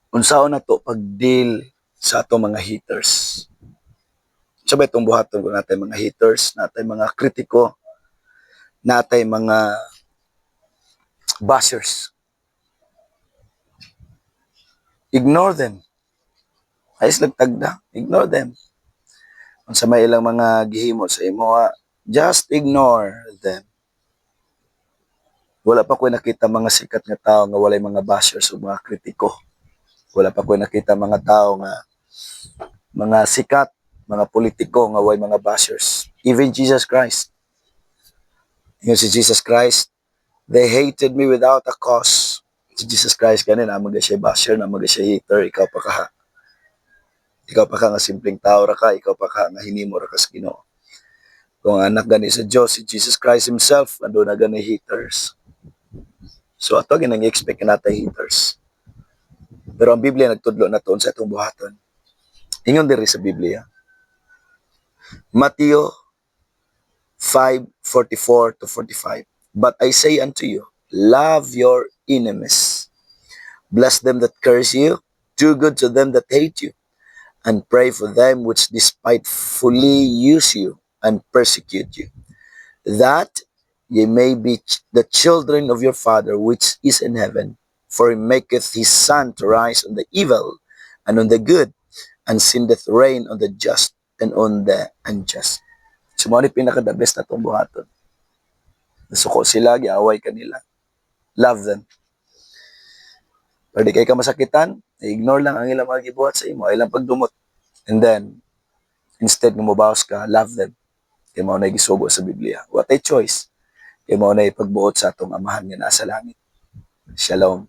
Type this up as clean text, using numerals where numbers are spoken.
Unsaon nato pag-deal sa atong mga haters? Unsa ba itong buhaton kung naa tay mga haters, naa tay mga kritiko, naa tay mga bashers? Ignore them. Ayos lang tagda. Ignore them. Unsa may ilang mga gihimo sa imo, just ignore them. Wala pa ko nakita mga sikat nga tao nga walay mga bashers o mga kritiko. Wala pa ko nakita mga tao nga mga sikat, mga politiko nga way mga bashers. Even Jesus Christ. Yung si Jesus Christ, "They hated me without a cause." Si Jesus Christ gani naa man siya basher, naa man siya hater, ikaw pa kaha. Ikaw pa ka nga simpleng tao ra ka, ikaw pa ka nga hinimo ra ka sa Ginoo. Kung anak gani sa Diyos, si Jesus Christ himself, aduna gani haters. So ato ginang expect naa tay haters. Pero ang Biblia nagtudlo nato sa atong buhaton. Ingon diri sa Biblia. Matthew 5:44 to 45. "But I say unto you, love your enemies. Bless them that curse you, do good to them that hate you, and pray for them which despitefully use you and persecute you, that ye may be the children of your Father which is in heaven. For he maketh his sun to rise on the evil and on the good, and sendeth rain on the just and on the unjust." So, mao ni pinaka the best natong buhaton. Nasuko sila, giaway kanila. Love them. Pero di kay ka masakitan, ignore lang ang ilang mga gibuhat sa imo, ilang pagdumot. And then, instead nga mobawas ka, love them. Kay mao na gisugo sa Biblia. What a choice. Kay mao na pagbuot sa atong Amahan nga nasa langit. Shalom.